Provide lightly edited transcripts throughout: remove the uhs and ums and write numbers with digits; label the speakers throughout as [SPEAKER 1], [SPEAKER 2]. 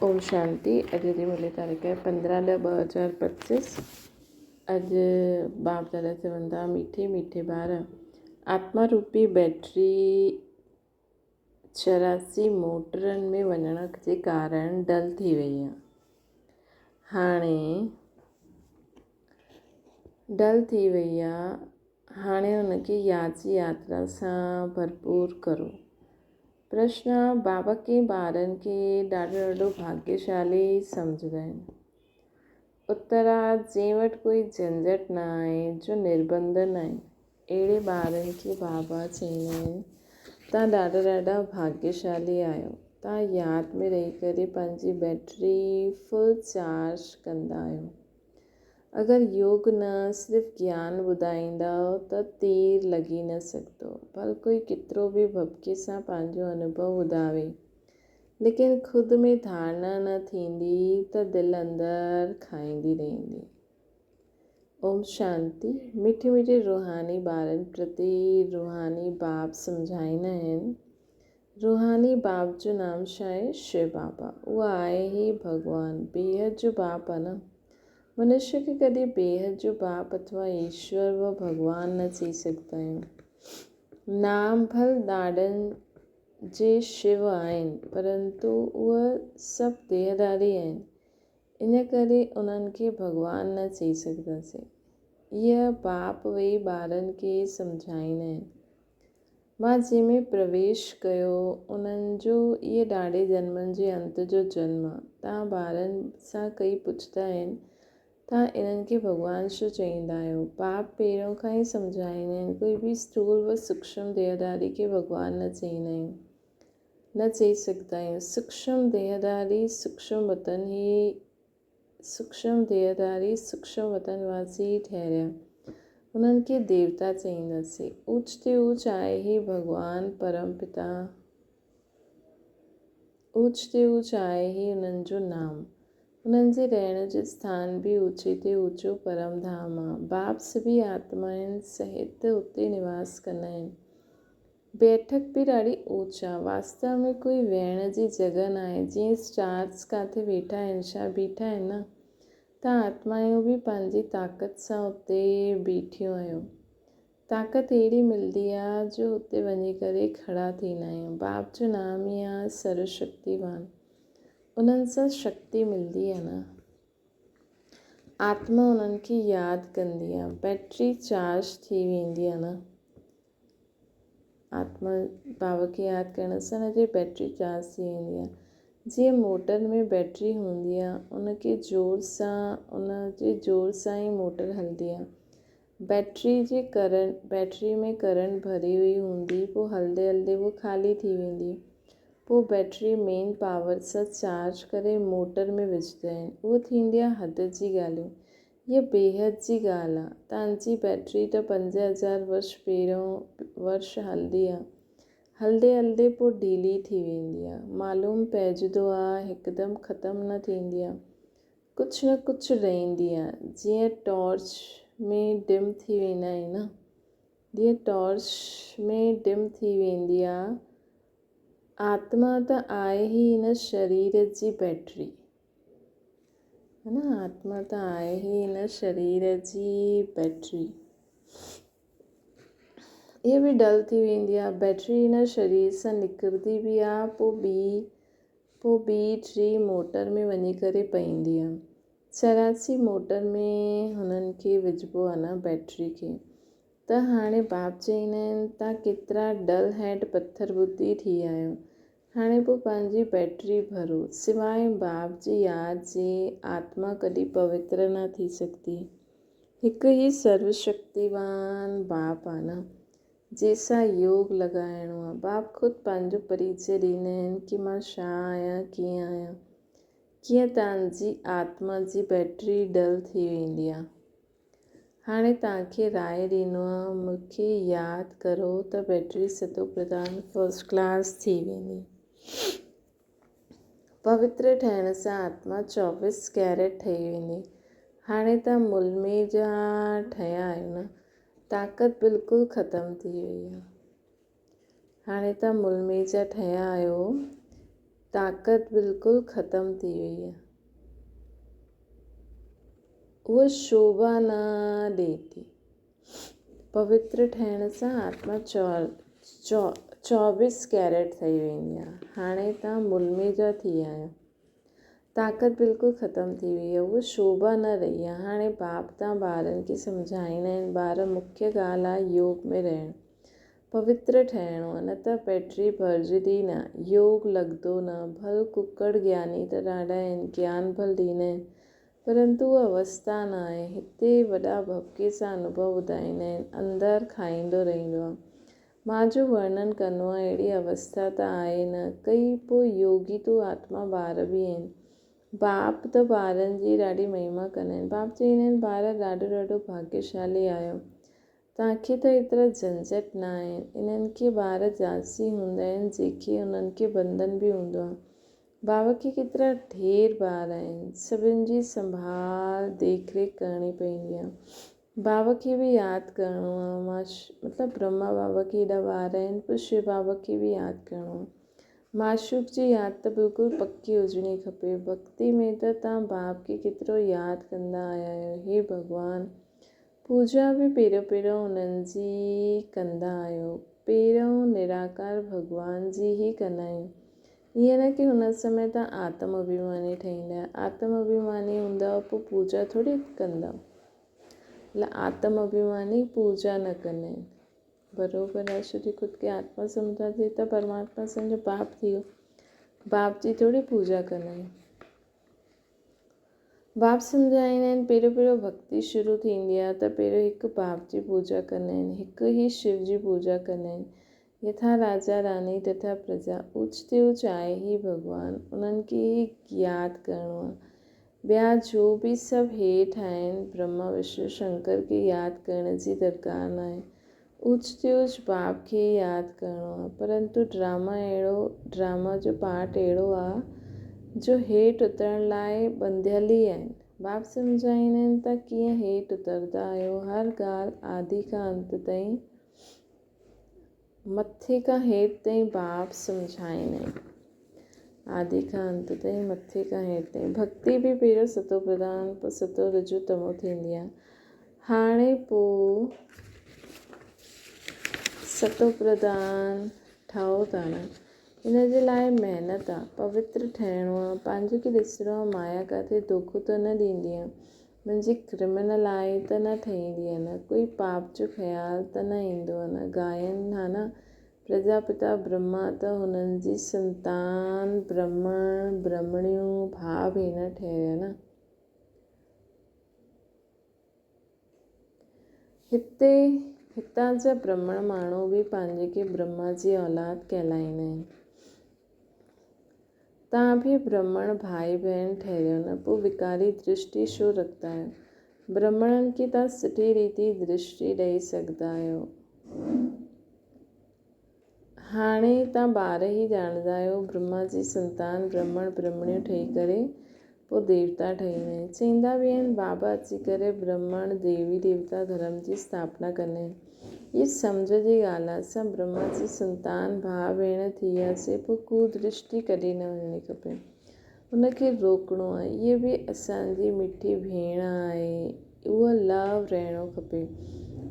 [SPEAKER 1] اوم شانتي اڄ جي ملي تاريخ آهي 15/10/2025. اڄ باپ دادا چون ٿا ميٺي ميٺي ٻار آتما روپي بيٽري 84 موٽرن ۾ وڃڻ جي ڪارڻ ڊل ٿي وئي آهي. هاڻي ڊل ٿي وئي آهي. هاڻي ان کي ياد جي ياترا سان ڀرپور ڪرو. پرشن، بابا ڪنهن ٻارن کي ڏاڍو ڏاڍو ڀاڳيشالي سمجهندا آهن؟ اتر، جنهن وٽ ڪوئي جهنجهٽ نه آهي، جو نربنڌن آهن، اهڙي ٻارن کي بابا چئيندا آهن، توهان ڏاڍا ڏاڍا ڀاڳيشالي آهيو، توهان ياد ۾ رهي ڪري پنهنجي بيٽري فل چارج ڪندا آهيو. اگر يوگ نه صرف گيان ٻڌائيندؤ ته تير لڳي نه سگهندو. ڀل ڪوئي ڪيترو به ڀڀڪي سان پنهنجو انوڀو ٻڌاوي، ليڪن خود ۾ ڌارڻا نه ٿيندي ته دل اندر کائيندي رهندي. اوم شانتي. مٺي مٺي روحاني ٻارن پرتي روحاني باپ سمجهائيندا آهن. روحاني باپ جو نام ڇا آهي؟ شو بابا. اهو آهي ئي ڀڳوان، بيحد جو باپ آهي نه. منشيه کي ڪڏهن بيحد جو باپ اٿوا ايشور و ڀڳوان نه چئي سگهندا آهيون. نام ڀل ڏاڏن جي شو آهن، پرنتو اهي سڀ ديهداري آهن، ان ڪري انهن کي ڀڳوان نه چئي سگهنداسين. اهي باپ ويهي ٻارن کي سمجهائيندا آهن. مان جنهن ۾ پرويش ڪيو، انهن جو اهي ڏاڍي جنمن جي انت جو جنم آ. تان ٻارن سان ڪئي پڇندا آهن، تان انهن کي ڀڳوان ڇو چئيندا آهيو؟ باپ پهريون کان ئي سمجهائيندا آهن، ڪوئي به اسٿول و سوڪشم ديهداري کي ڀڳوان نه چئيندا آهيون، نه چئي سگهندا آهيون. سوڪشم ديهداري سوڪشم وطن هي سوڪشم ديهداري سوڪشم وطن واسي ئي ٺهريا. انهن کي ديوتا چئينداسين. اوچ تي اوچ آهي هي ڀڳوان پرم پتا. اوچ تي اوچ آهي هي انهن جو نام. انهن جي رهڻ جو اسٿان به اوچي تي اوچو پرم ڌام آ. باپ سڀئي آتمائن سهت اتي نواس ڪندا آهن. بيٺڪ به ڏاڍي اوچ آ. واستو ۾ ڪوئي ويهڻ جي جڳهه ناهي. جيئن اسٽارز ڪاٿي ويٺا آهن ڇا؟ بيٺا آهن نه. ته آتمائون به پنهنجي طاقت سان اتي بيٺيون آهيون. طاقت اهڙي ملدي آ جو اتي وڃي ڪري کڙا ٿيندا آهيون. باپ جو نام ئي آ سرو شڪتيوان. انهن سان شڪتي ملدي آ نه. آتما انهن کي ياد ڪندي آ. بيٽري چارج ٿي ويندي آ نه. آتما بابا کي ياد ڪرڻ سان ان جي بيٽري چارج ٿي ويندي آهي. جيئن موٽر ۾ بيٽري هوندي آهي ان کي زور سان ان جي زور سان ئي موٽر هلندي آهي. بيٽري جي ڪرنٽ بيٽري ۾ ڪرنٽ ڀري هئي هوندي پوء هلندي هلندي هو خالي ٿي ويندي پوء بيٽري مين پاور سان چارج ڪري موٽر ۾ وجهندا آهن. اهو ٿيندي آهي حد جي ڳالهيون. هيء بيحد جي ڳالهه آ. تانجي بيٽري ته 5000 ورش پهريون ورش هلندي آ. هلندي هلندي پوء ڍيلي ٿي ويندي آ. معلوم پئجندو آ هڪدم ختم نه ٿيندي آ. ڪجهه نه ڪجهه رهندي آ. جيئن ٽارچ ۾ ڊم ٿي ويندا آهن نه. جيئن ٽارچ ۾ ڊم ٿي ويندي آ. آتما ته آهي ئي هن شرير جي بيٽري. ها نه آتما ته آهي ئي هن شرير جي بيٽري. اها به ڊل ٿي ويندي آهي. بيٽري هن شرير سان نڪرندي به آهي پوء ٻي پوء ٻي ٽي موٽر ۾ وڃي ڪري پئيندي آهي. 84 موٽر ۾ هنن کي وجهبو آهي نه بيٽري کي ته هاڻي باپ چئيندا آهن تان ڪيترا ڊل هيڊ پٿر ٻڌي ٿي آهيو. هاڻي پوء پنهنجي بيٽري ڀرو. سواء باپ جي ياد جي آتما ڪڏهن پوتر نه ٿي سگهندي. هڪ ئي سرو شڪتيوان باپ آ نه، جنهن سان يوگ لڳائڻو آ. باپ خود پنهنجو پريچي ڏيندا آهن ڪي مان ڇا آهيان، ڪيئن آهيان. ڪيئن توهان جي آتما جي بيٽري ڊل ٿي ويندي آ. هاڻي توهان کي راء ڏيندو آهيان مون کي ياد ڪرو ته بيٽري ستو پرڌان فرسٽ ڪلاس ٿي ويندي. پوتر ٺهڻ سان آتما چوويس ڪيرٽ ٺهي ويندي. هاڻي توهان ملمي جا ٺهيا آهيو نه، طاقت بلڪل ختم ٿي وئي آهي. هاڻي توهان ملمي جا ٺهيا آهيو، طاقت بلڪل ختم ٿي وئي آهي. اها شوڀا نه ڏئي ٿي. پوتر ٺهڻ سان آتما 24 ڪيرٽ ٿي ويندي آهي. هاڻي توهان ملمي جا ٿي ويا آهيو. طاقت بلڪل ختم ٿي وئي آهي. اها شوڀا نه رهي آهي. هاڻي باپ توهان ٻارن کي سمجهائيندا آهن. ٻار مکيه ڳالهه آهي يوگ ۾ رهڻ. پوتر ٺهڻو آهي نه ته بيٽري ڀرجندي نه. يوگ لڳندو نه. ڀل ڪڪڙ گياني ته ڏاڍا آهن. گيان ڀل ڏيندا آهن. پرنتو اها اوستا نه آهي. هتي وڏا ڀڀڪي سان انوڀو ٻڌائيندا آهن. اندر کائيندو رهندو آهي. مان جو ورڻن ڪندو آهيان اهڙي اوستا ته آهي نه. ڪئي پوء يوگي تو آتما ٻار به آهن. باپ ته ٻارن جي ڏاڍي مهما ڪندا آهن. باپ چئيندا آهن ٻار ڏاڍو ڏاڍو ڀاگيشالي آهيو. توهان کي ته ايترا جهنجهٽ نه آهن. انهن کي ٻار جاسي هوندا آهن جيڪي انهن کي بنڌن به هوندو آهي. بابا کي ڪيترا ڍير ٻار آهن. سڀن جي سنڀال ديک ريک ڪرڻي پوندي آهي. بابا کي به ياد ڪرڻو آهي. مطلب برهما بابا کي ايڏا ٻار آهن پوء شو بابا کي به ياد ڪرڻو آهي. معشوق جي ياد ته بلڪل پڪي هجڻي کپي. ڀڳتي ۾ ته توهان باپ کي ڪيترو ياد ڪندا آيا آهيو. هي ڀڳوان! پوڄا به پهريون پهريون انهن جي ڪندا آهيو. پهريون نراڪار ڀڳوان جي ئي ڪندا آهيون. ائين نه ڪي هن سمي توهان آتم اڀيماني ٺهيندا آهيو. آتم اڀيماني هوندؤ پوء پوڄا ٿوري ڪندؤ. مطلب آتم اڀيماني پوڄا نه ڪندا آهن. بروبر آهي ڇو جي خود کي آتما سمجهنداسين ته پرماتما سمجهو باپ ٿي ويو. باپ جي ٿوري پوڄا ڪندا آهيون. باپ سمجهائيندا آهن، پهريون پهريون ڀڳتي شروع ٿيندي آهي ته پهريون هڪ باپ جي پوڄا ڪندا آهن، هڪ ئي شو جي پوڄا ڪندا آهن. يٿا راجا راني تٿا پرجا، اوچ تي اوچ آهي ئي ڀڳوان، انهن کي ئي ياد ڪرڻو آهي. ٻيا جو به سڀ هيٺ آهن، برهما وشنو شنڪر کي ياد ڪرڻ جي درڪار ناهي. اوچ تي اوچ باپ کي ئي ياد ڪرڻو آ. پرنتو ڊراما اهڙو، ڊراما جو پارٽ اهڙو آ جو هيٺ اترڻ لاء ٻنڌيل ئي آهن. باپ سمجهائيندا آهن ته ڪيئن هيٺ اترندا آهيو، هر ڳالهه آدي کان انت تائين، مٿي کان هيٺ تائين باپ سمجهائيندا آهن. آدي کان انت تائين، مٿي کان هيٺ تائين. ڀڳتي به پهريون ستو پرڌان، پوء ستو رجو تمو ٿيندي آ. هاڻي پوء ستو پرڌان ٺهو ٿا نه. ان جي لاء محنت آ. پوتر ٺهڻو آ. پنهنجي کي ڏسڻو آ مايا ڪاٿي دوکو ته نه ڏيندي آ. منهنجي ڪرمنل آهي ته نه ٺهيندي آ نه. ڪوئي پاپ جو خيال ته نه ايندو آ نه. ڳائن ها نه پرجاپتا برهما ته هنن جي سنتان برهمڻ، برهمڻيون، ڀاء ڀينر ٺهريا نه. هتي هتان جا برهمڻ ماڻهو به پنهنجي کي برهما جي اولاد ڪهلائيندا آهن. توهان به برهمڻ ڀائي ڀيڻ ٺهريو نه پوء وڪاري درشٽي ڇو رکندا آهيو. برهمڻن کي توهان سٺي ريتي درشٽي ڏئي سگهندا آهيو. هاڻي توهان ٻار ئي ڄاڻندا آهيو، برهما جي سنتان برهمڻ برهمڻيون ٺهي ڪري پوء ديوتا ٺهيندا آهن. چئيندا به آهن بابا اچي ڪري برهمڻ، ديوي ديوتا ڌرم جي اسٿاپنا ڪندا آهن. هي سمجهه جي ڳالهه آهي. اسان برهما جي سنتان ڀاء ڀيڻ ٿي وياسين پوء ڪودرشٽي ڪڏهن نه هجڻي کپي. ان کي روڪڻو آهي. هيء به اسان جي مٺي ڀيڻ آهي. اهو لو رهڻو کپي.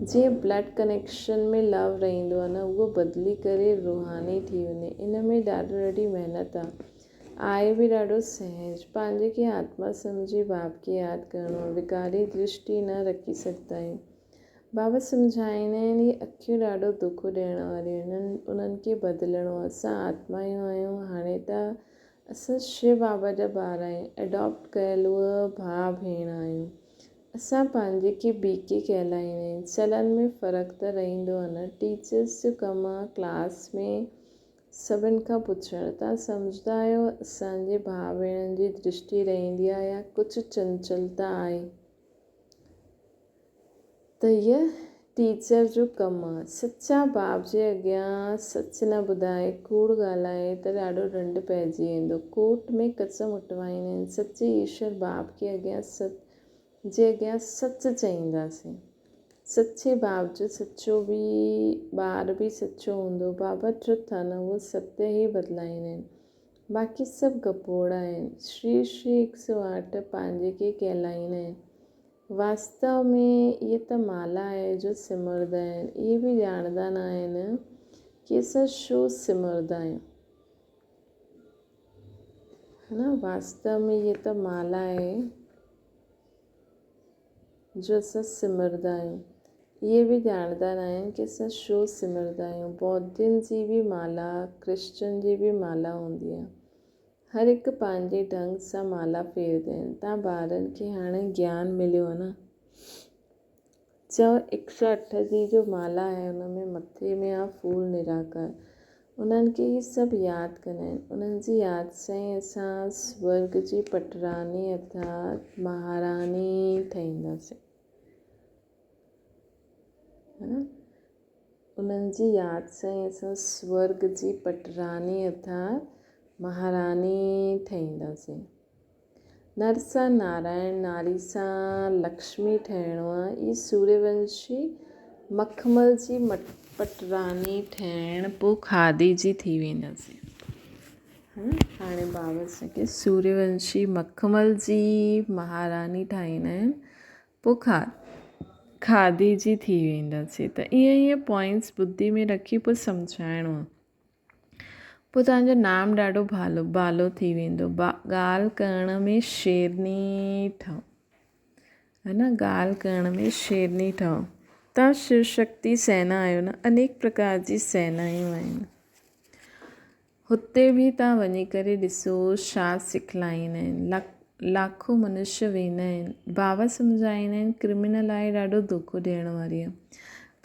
[SPEAKER 1] جيئن بلڊ ڪنيڪشن ۾ لو رهندو آهي نه اهو بدلي ڪري روحاني ٿي وڃي. ان ۾ ڏاڍو ڏاڍي محنت آهي. آهي به ڏاڍو سهج. پنهنجي کي آتما سمجهي باپ کي ياد ڪرڻو آهي. وڪاري درشٽي نه رکي سگهندا آهيون. بابا سمجهائيندا آهن هي اکيون ڏاڍو دک ڏيڻ واريون آهن. انهن کي بدلڻو آهي. اسان آتمايون آهيون هاڻي ته اسان شو بابا جا ٻار آهيون، اڊاپٽ ڪيل اهي ڀاء ڀيڻ آهيون. اسان پنهنجي کي بي ڪي ڪهلائيندا آهيون. چلن ۾ فرق ته رهندو آهي نه. ٽيچرس جو ڪم آهي ڪلاس ۾ سڀن کان پڇڻ. توهان سمجهندا آهيو اسان جي ڀاء ڀيڻن جي درشٽي رهندي آهي يا ڪجهه چنچلتا آهي؟ ته هيء ٽيچر جو ڪم آ. سچا باپ جي اڳيان سچ نه ٻڌائي ڪوڙ ڳالهائي ته ڏاڍو ڏنڊ پئجي ويندو. ڪورٽ ۾ قسم اٽوائيندا آهن. سچي ايشور باپ کي اڳيان سچ جي اڳيان سچ چئينداسين. سچي باپ جو سچو به ٻار به سچو هوندو. بابا ٽرٿ آ نه اهو ستيه ئي بدلائيندا آهن. باقي سڀ گپوڙا آهن. شري شري هڪ سؤ آٺ پنهنجي کي ڪهلائيندا آهن. واستو ۾ اهي ته مالا آهي جو سمرندا آهن. اهي به ڄاڻندا نه آهن ڪي اسان ڇو سمرندا آهيون. ها نه واستو ۾ اهي ته مالا آهي. جو اسان سمرندا آهيون. اهي به ڄاڻندا ناهن ڪي اسان ڇو سمرندا آهيون. بوڌين جي به مالا، ڪرسچن جي به مالا هوندي آهي. هر هڪ پنهنجي ڍنگ سان مالا ڦيرندا آهن. تان ٻارن کي هاڻي گيان مليو آهي نه. چئو هڪ سؤ اٺ جي جو مالا آهي ان ۾ مٿي ۾ آهي ڦول نراڪار. انهن کي هي سڀ ياد ڪندا آهن. انهن جي ياد سان ئي اسان سورڳ جي پٽراڻي ارٿات مهاراڻي ٺهينداسين. انهن جي ياد سان ئي اسان سورڳ جي پٽراڻي ارٿات مهاراڻي ٺهينداسين. نر سان نارائڻ، ناري سان لڪشمي ٺهڻو آ. اي سوريونشي مخمل جي پٽراڻي ٺهڻ پو کاڌي جي ٿي وينداسين. هاڻي بابا اسان کي سوريونشي مخمل جي مهاراڻي ٺاهيندا آهن پو کاڌي جي ٿي وينداسين ته ائين ائين پوائنٽس ٻڌي ۾ رکي پو سمجهائڻو آ. پوء توهان جو نام ڏاڍو ڀالو ڀالو ٿي ويندو. ڳالهه ڪرڻ ۾ شيرني ٺهو. ها نه ڳالهه ڪرڻ ۾ شيرني ٺهو. توهان شو شڪتي سينا آهيو نه انيڪ پرڪار جي سينايون آهن. هتي به توهان وڃي ڪري ڏسو ڇا سکلائيندا آهن. لاکو منشيه ويندا آهن. بابا سمجهائيندا آهن ڪرمنل آهي ڏاڍو دوکو ڏيڻ واري آهي.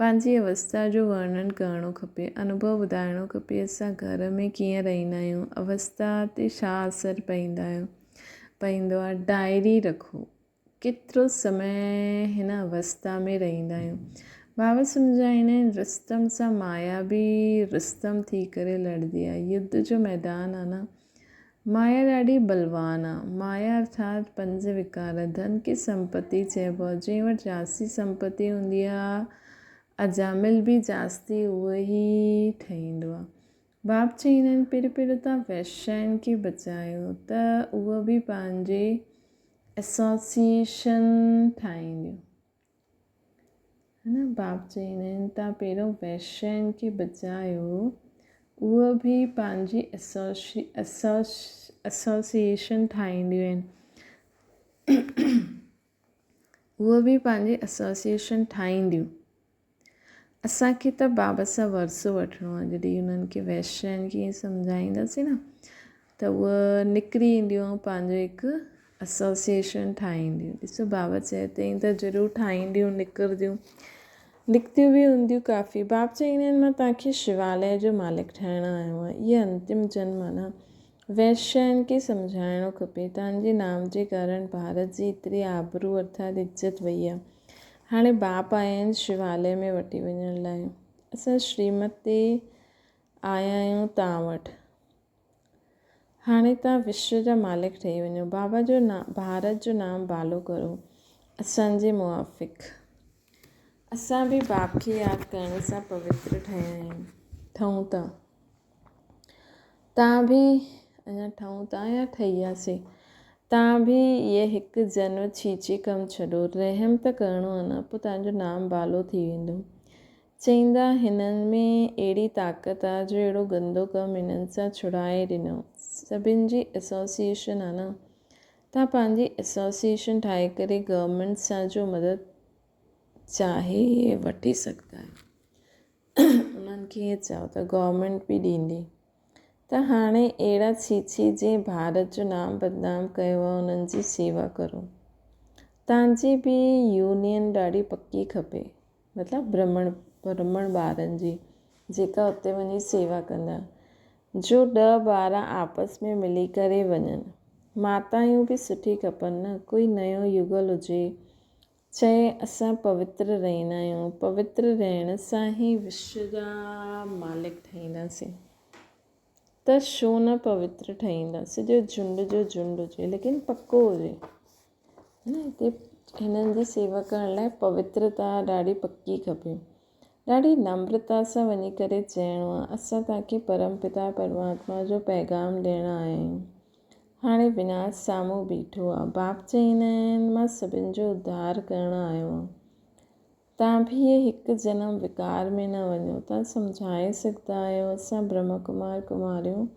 [SPEAKER 1] پنهنجي اوستا جو ورڻن ڪرڻو کپي، انوڀو ٻڌائڻو کپي اسان گهر ۾ ڪيئن رهندا آهيون، اوستا تي ڇا اثر پوندو آهي، ڊائري رکو، ڪيترو سمي هن اوستا ۾ رهندا آهيون. بابا سمجهائيندا آهن رستم سان مايا به رستم ٿي ڪري لڙندي آهي، يڌ جو ميدان آهي نه. مايا ڏاڍي بلوان آ. مايا ارٿات پنج وڪار، ڌن ڪي سمپتي چئبو آ. جنهن وٽ جاستي سمپتي هوندي آ، اجامل به جاستي اهو ئي ٺهيندو آ. باپ چئيندا آهن، پهريون پهريون توهان وئشيائن کي بچايو ته اهي به پنهنجي ايسوسيئيشن ٺاهينديون. هن باپ چئيندا آهن توهان پهريون وئشين کي بچايو اهي به پنهنجي ايسوسيئيشن ٺاهينديون آهن اهي به پنهنجي ايسوسيئيشن ٺاهينديون اسان کي ته بابا سان ورثو وٺڻو آهي جڏهن انهن کي وئشين کي ائين سمجهائينداسين نه ته اهي نڪري اينديون ۽ پنهنجو هڪ ايسوسيئيشن ٺاهينديون. ڏسو بابا چئي اٿئي ته ضرور ٺاهينديون نڪرنديون. نڪتيون به هونديون ڪافي. باب چئيندا آهن مان توهان کي شواليه جو مالڪ ٺاهڻ آيو آهيان. اهي انتم جنم آهي نه. وئشيائن کي سمجهائڻو کپي. توهان جي نام جي ڪارڻ ڀارت جي ايتري آبرو ارٿات عزت وئي آهي. هاڻي باپ آيا آهن شواليه ۾ وٺي وڃڻ لاء. اسان شريمت تي آيا آهيون توهان وٽ. هاڻي توهان وشو جا مالڪ ٺهي وڃو. بابا جو ڀارت جو نام بالو ڪرو. اسان جي موافق. اسان به باپ کي ياد ڪرڻ سان پوتر ٺهيا آهيون. ٺهون ٿا. توهان به اڃا ٺهون ٿا يا ٺهي وياسين. توهان به اهي هڪ جنم ڇيچي ڪم ڇڏو. رحم ته ڪرڻو آهي نه پوء توهان جو نام بالو ٿي ويندو. چئيندا هنن ۾ اهڙي طاقت آ جو اهڙو گندو ڪم هنن سان ڇڙائي ڏنو. سڀن جي ايسوسيئيشن آ نه. تان پنهنجي ايسوسيئيشن ٺاهي ڪري گورنمينٽ سان جو مدد چاهي وٺي سگهندا آهيو. انهن کي ائين چئو ته گورنمينٽ به ڏيندي. ته هاڻي اهڙا ڇي ڇي جنهن ڀارت جو نام بدنام ڪيو آهي انهن جي سيوا ڪرو. تان جي به يونين ڏاڍي پڪي کپي. مطلب برهمڻ برهمڻ ٻارن جي جيڪا اتي وڃي سيوا ڪندا جو ڏهه ٻارهن آپس ۾ ملي ڪري وڃن ماتايون به سٺي کپن نه ڪوئي نيو يگل هجي چئي اسان پوتر رهندا آهيون پوتر رهڻ سان ئي وشو جا مالڪ ٺهينداسين ته ڇو نه پوتر ٺهيندا سڄو جهنڊ جو جهنڊ هجي ليڪن پڪو هجي نه هتي هنن جي سيوا ڪرڻ لاء پوترتا ڏاڍي پڪي کپي. ڏاڍي نمرتا سان وڃي ڪري چئڻو آهي، اسان توهان کي پرم پتا پرماتما جو پيغام ڏيڻ آيا آهيون. هاڻي وناش سامهون بيٺو آهي. باپ چئيندا آهن، مان سڀن جو اڌار ڪرڻ آيو آهيان. توهان به هيء هڪ جنم وڪار ۾ نه وڃو. توهان سمجهائي سگهندا آهيو، اسان برهما ڪمار ڪماريون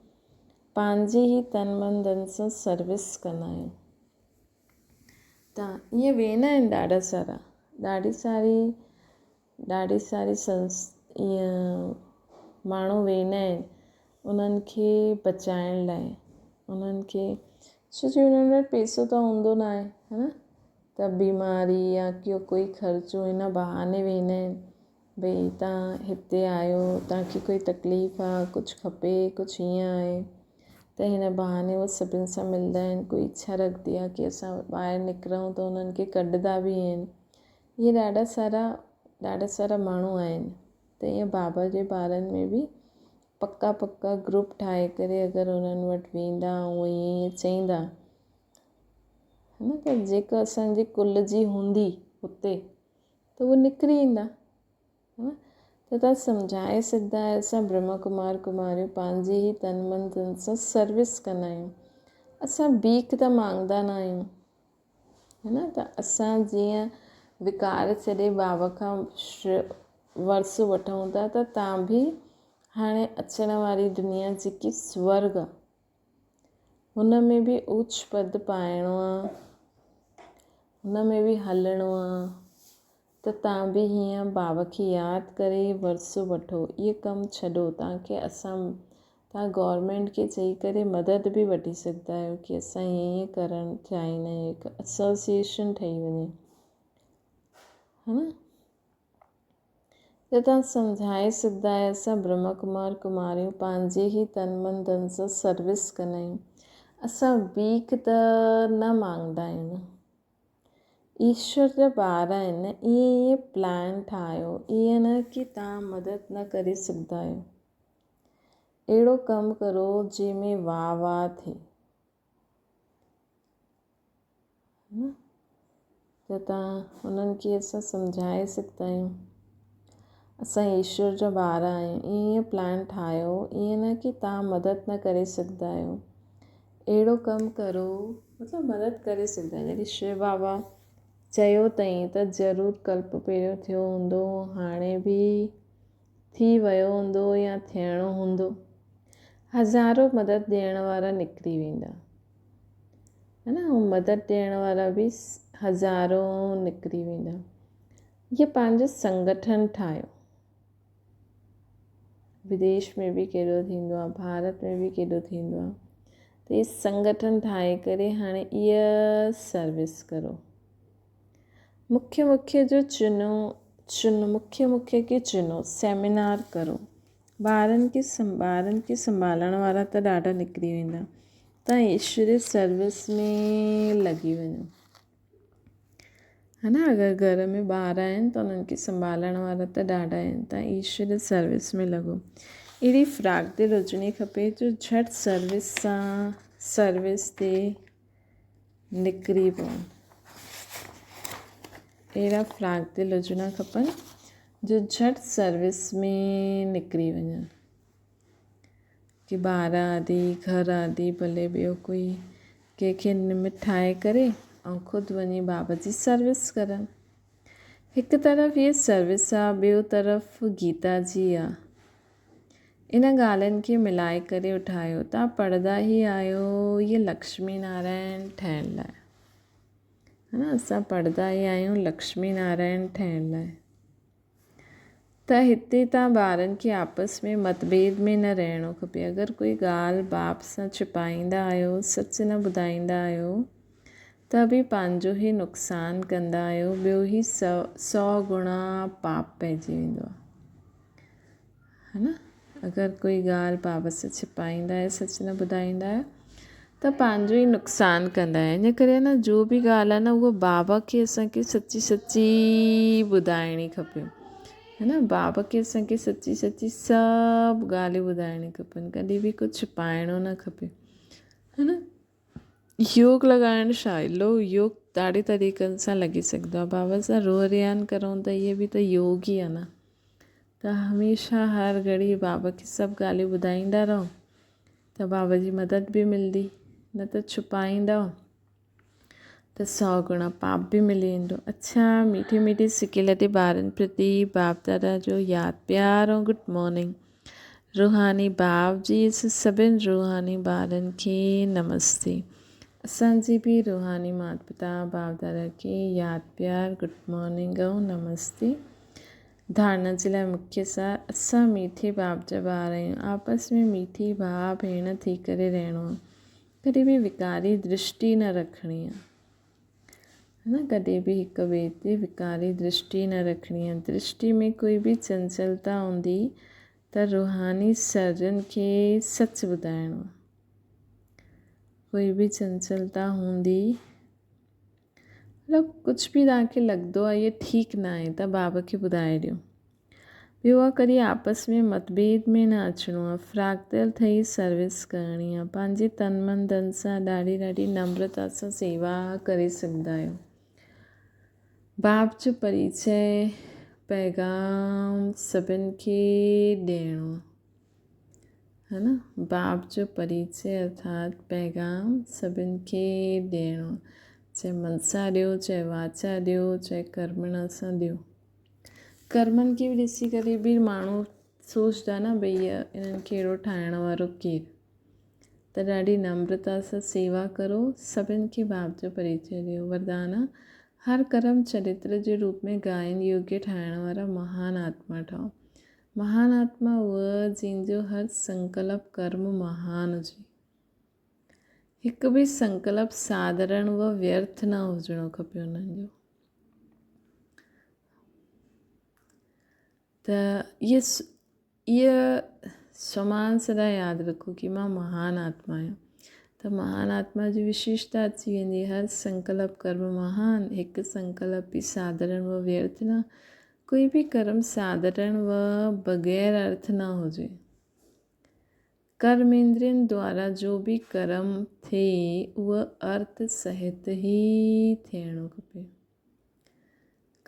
[SPEAKER 1] پنهنجي ئي تن من ڌن سان سروس ڪندا آهيون. ته ائين ويندا آهن ڏاڍا سارا ڏاڍي ساري ڏاڍي ساري سنس ائين ماڻهو ويندا آهن انهن کي بچائڻ لاءِ انهن کي ڇو جو انهن وٽ پئسو ته هوندو نه آهي ها نه ته بيماري يا ڪيو ڪوئي خرچو هن بهاني ويندا آهن ڀئي توهان هتي آهيو توهان کي ڪوئي تڪليف آهي ڪجهه کپي ڪجهه هيئن آهي ته هن بهاني اهي سڀني سان ملندا آهن ڪوئي اڇا رکندي آهي ڪه اسان ٻاهر نڪرون ته انهن کي ڪڍندا به آهن ائين ڏاڍا سارا ڏاڍا سارا ماڻهو آهن ته ائين بابا جي ٻارن ۾ به پڪا پڪا گروپ ٺاهي ڪري اگر انهن وٽ ويندا ۽ ائين ائين چئيندا ها نه ته جيڪا اسانجي ڪل جي هوندي هتي ته اهي نڪري ايندا ها ته توهان سمجهائي سگهندا آهيو اسان برهما ڪمار ڪماريون پنهنجي ئي تن من ڌن سان سروس ڪندا آهيون اسان بيک ته مانگدا نه آهيون ها نه ته اسان جيئن وڪار ڇڏي بابا کان ورثو وٺون ٿا ته توهان به هاڻي اچڻ واري دنيا جيڪي سورگ آهي هن ۾ به اوچ پد پائڻو آ، هن ۾ به هلڻو آ ته تان به هيئن بابا کي ياد ڪري ورثو وٺو. اهي ڪم ڇڏو. تان کي اسان تان گورنمينٽ کي چئي ڪري مدد به وٺي سگهندا آهيو ڪي اسان ائين ائين ڪرڻ چاهيندا آهيون هڪ ايسوسيئيشن ٺهي وڃي ها نه. ته توهان سمجهائي سگهندا آهيو اسان برهما ڪمار ڪماريون پنهنجي ئي تن من ڌن سان سروس ڪندا آهيون اسان بيک ته نه مانگدا آهيون نه ايشور جا ٻار آهن نه ائين ائين پلان ٺاهيو ائين نه ڪي توهان مدد نه ڪري سگهندا آهيو اهڙو ڪم ڪرو جنهن ۾ واهه واهه ٿئي ته توهان انهن کي اسان سمجهائي سگهندا آهيون اسان ايشور جا ٻار آهيون ائين پلان ٺاهيو ائين نه ڪي توهان مدد نه ڪري سگهندا آهيو اهڙو ڪم ڪرو مطلب مدد ڪري سگهندا آهيو جڏهن شو بابا چيو اٿئي ته ضرور ڪلپ پهريون ٿيو هوندو هاڻي به ٿي ويو هوندو يا ٿيڻو هوندو هزارو مدد ڏيڻ وارا نڪري ويندا ها نه ۽ مدد ڏيڻ وارا به هزارون نڪري ويندا. هيء پنهنجو سنگٺن ٺاهيو. وديش ۾ به ڪيڏو ٿيندو آهي، ڀارت ۾ به ڪيڏو ٿيندو آهي. ته هي سنگٺن ٺاهي ڪري هاڻي اها سروس ڪرو. مکيه مکيه جو چنو چن مکيه مکيه کي چنو سيمينار ڪرو. ٻارن کي ٻارن کي سنڀالڻ وارا ته ڏاڍا نڪري ويندا. تان ايشوري سروس ۾ لڳي وڃو ها نه اگر گهر ۾ ٻار آهن ته انهن کي سنڀالڻ وارا ته ڏاڍا آهن تان ايشوري سروس ۾ لڳو اهڙي فراق دل هجڻي کپي جو جهٽ سروس سان سروس تي نڪري پون اهڙا فراق دل هجڻا کپن جو جهٽ سروس ۾ نڪري وڃن ڪي ٻار آدي گهر آدي ڀلي ٻيو ڪوئي ڪنهن کي نمت ٺاهي ڪري ۽ خود وڃي بابا جي سروس ڪرن. هڪ طرف هيء سروس آ ٻيو طرف گيتا جي آ. ان ڳالهين کي ملائي ڪري اٺايو تان پڙهندا ئي آهيو هيء لڪشمي نارائڻ ٺهڻ لاء. ها نه اسان پڙهندا ئي آهيون لڪشمي نارائڻ ٺهڻ لاء. ته هتي تان ٻارن کي آپس ۾ متڀيد ۾ نه رهڻو کپي. اگر ڪوئي ڳالهه باپ سان ڇپائيندا آهيو، سچ نه ٻڌائيندا آهيو ته به پنهنجو ئي نقصان ڪندا آهيو، ٻيو ئي سو گڻا پاپ پئجي ويندو آهي. ها نه اگر ڪوئي ڳالهه بابت سان ڇپائيندا آهيو سچ نه ٻڌائيندا آهيو ته پنهنجو ئي نقصان ڪندا آهيو ان ڪري نه جو به ڳالهه آهي نه اها بابا کي اسانکي سچي سچي ٻڌائڻي کپي ها نه بابا کي اسانکي سچي سچي سڀ ڳالهيون ٻڌائڻي کپن ڪڏهن به ڪجهه ڇپائڻو نه کپي ها نه يوگ لڳائڻ ڇا آهي؟ لو يوگ ڏاڍي طريقن سان لڳي سگهندو آهي. بابا سان روح رهاڻ ڪرون ته اهي به ته يوگ ئي آهي نه. ته هميشه هر گهڙي بابا کي سڀ ڳالهيون ٻڌائيندا رهو ته بابا جي مدد به ملندي نه ته ڇپائيندؤ ته سؤ گڻا پاپ به ملي ويندو. اڇا ميٺي ميٺي سڪيلڌي ٻارن پرتي باپ دادا جو ياد پيار ۽ گڊ مارننگ. روحاني باپ جي سڀن روحاني ٻارن کي نمستي. اسان جي به روحاني مات پتا باپ دادا کي ياد پيار گڊ مارننگ ۽ نمستي. ڌارڻا جي لاء مکيه سار اسان ميٺي باپ جا ٻار آهيون. آپس ۾ ميٺي ڀاء ڀيڻ ٿي ڪري رهڻو آهي. ڪڏهن به وڪاري درشٽي نه رکڻي آهي. نه ڪڏهن به هڪ ٻئي تي وڪاري درشٽي نه رکڻي آهي. درشٽي ۾ ڪوئي به چنچلتا هوندي ته روحاني سرجن کي سچ ٻڌائڻو آهي. ڪوئي به چنچلتا هوندي مطلب ڪجهه به توهان کي لڳندو آهي اهي ٺيڪ نه آهي ته بابا کي ٻڌائي ڏيو. ٻيو آهي ڪڏهن آپس ۾ متڀيد ۾ نه اچڻو آهي فراخدل ٿئي سروس ڪرڻي آهي پنهنجي تن من ڌن سان ڏاڍي ڏاڍي نمرتا سان سيوا ڪري سگهندا آهيو. باپ جو پريچئه پيغام سڀن کي ڏيڻو آهي. ها نه باپ جو پريچئه ارٿات پيغام سڀن کي ڏيڻو چاهي من سان ڏيو چاهي واچا ڏيو چاهي ڪرمڻ سان ڏيو ڪرمن کي به ڏسي ڪري به ماڻهو سوچدا نه ڀئي انهن کي اهڙو ٺاهڻ وارو ڪير ته ڏاڍي نمرتا سان سيوا ڪرو سڀن کي باپ جو پريچئه ڏيو وردان هر ڪرم چرتر جي روپ ۾ گائن يوگيه ٺاهڻ وارا مهان آتما ٺاهو مهان آتما اهو جنهن جو هر سنڪلپ ڪرم مهان هجي. هڪ به سنڪلپ ساڌارڻ و ويرٿ نه هجڻو کپي انهن جو. ته اهي سمان سدا ياد رکو ڪي مان مهان آتما آهيان. ته مهان آتما جي وشيشتا اچي ويندي هر سنڪلپ ڪرم مهان، هڪ سنڪلپ به ساڌارڻ و ويرٿ نه ڪوئي به ڪرم ساڌارڻ و بغير ارٿ نه هجي. ڪرميندرين دوارا جو به ڪرم ٿئي اهو ارٿ سهت ئي ٿيڻو کپي.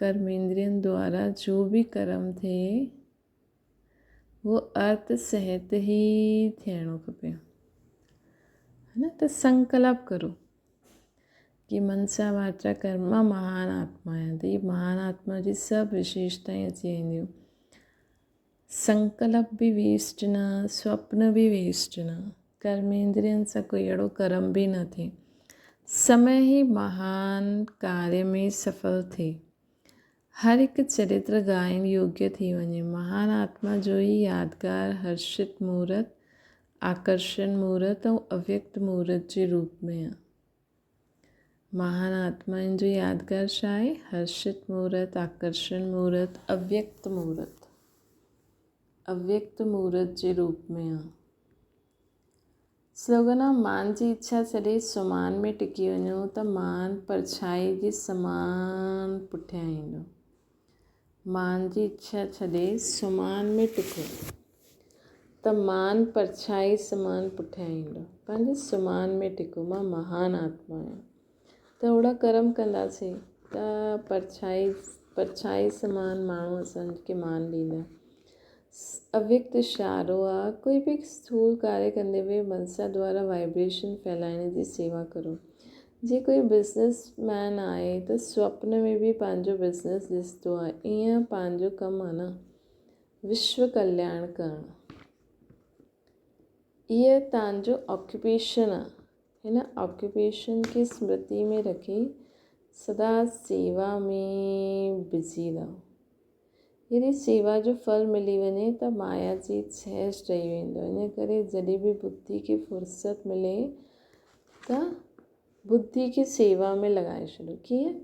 [SPEAKER 1] ڪرميندرين دوارا جو به ڪرم ٿئي اهو ارٿ سهت ئي ٿيڻو کپي. نه ته سنڪلپ ڪرو. ڪي منسا واچا ڪرما مهان آتما آهيان ته هي مهان آتما جي سڀ وشيشتائون اچي وينديون. سنڪلپ به ويسٽ نه، سوپن به ويسٽ نه، ڪرميندرين سان ڪوئي اهڙو ڪرم به نه ٿئي. سمي ئي مهان ڪاريه ۾ سڦل ٿئي. هر هڪ چرتر ڳائڻ يوگيه ٿي وڃي. مهان آتما جو ئي يادگار هرشت مورت، آڪرشڻ مورت ۽ اويڪت مورت جي روپ ۾ آهي. مهان آتمائن جو يادگار ڇا آهي؟ هرشت مورت، آڪرشڻ مورت، اويڪت مورت. اويڪت مورت جي روپ ۾ آهي. سلوگن آ مان جي اڇا ڇڏي سمان ۾ ٽڪي وڃو ته مان پرڇائي جي سمان پٺيان ايندو. مان جي اڇا ڇڏي سمان ۾ ٽڪو ته مان پرڇائي سمان پٺيان ايندو. پنهنجي سمان ۾ ٽڪو مان مهان آتما آهيان ته اهڙا ڪرم ڪنداسين ته پرڇائي پرڇائي سمان ماڻهو اسان کي مان ڏيندا. اويڪت اشارو آ، ڪوئي به اسٿول ڪاريه ڪندي به منسا دوارا وائبريشن ڦهلائڻ جي سيوا ڪرو. جي ڪوئي بزنس مين آهي ته سوپن ۾ به پنهنجو بزنس ڏسندو آ، ايئن پنهنجو ڪم آ نه وشو ڪلياڻ ڪرڻ. ايء تنهنجو آڪيوپيشن آ، هن آڪيوپيشن کي سمرتي ۾ رکي سدا سيوا ۾ بزي رهو. جڏهن سيوا جو ڦل ملي وڃي ته مايا جي سهج ٺهي ويندو. ان ڪري جڏهن به ٻڌي کي فرصت ملي ته ٻڌي کي سيوا ۾ لڳائي ڇڏو. ڪيئن؟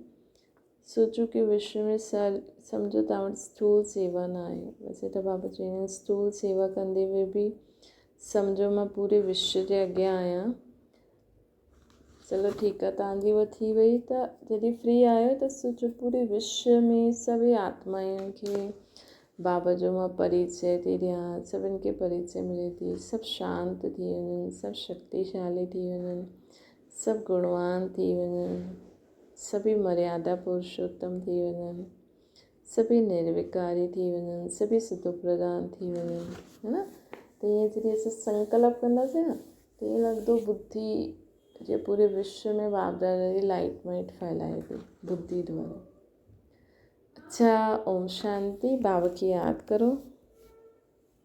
[SPEAKER 1] سوچو ڪي وشو ۾ سمجهو توهان وٽ اسٿول سيوا نه آهي. ويسي ته بابا چوندا آهن اسٿول سيوا ڪندي هوئي به سمجهو مان پوري وشو جي اڳيان آهيان. چلو ٺيڪ آ توهان جي اها ٿي وئي ته جڏهن فري آهيو ته سوچو پوري وشو ۾ سڀئي آتمائن کي بابا جو مان پريچي ٿي ڏيان سڀن کي پريچي ملي ٿي سڀ شانت ٿي وڃن سڀ شڪتيشالي ٿي وڃن سڀ گڻوان ٿي وڃن سڀئي مريادا پرشوتم ٿي وڃن. سڀئي نروڪاري ٿي وڃن، سڀئي ستوپرڌان ٿي وڃن، ها نه؟ ته ائين جڏهن اسان سنڪلپ ڪنداسين نه ته ائين لڳندو ٻڌي جي پوري وشو ۾ باپ دادا جي لائيٽ مائيٽ ڦهلائي ٿي ٻڌي دوارا. اڇا اوم شانتي. بابا کي ياد ڪرو.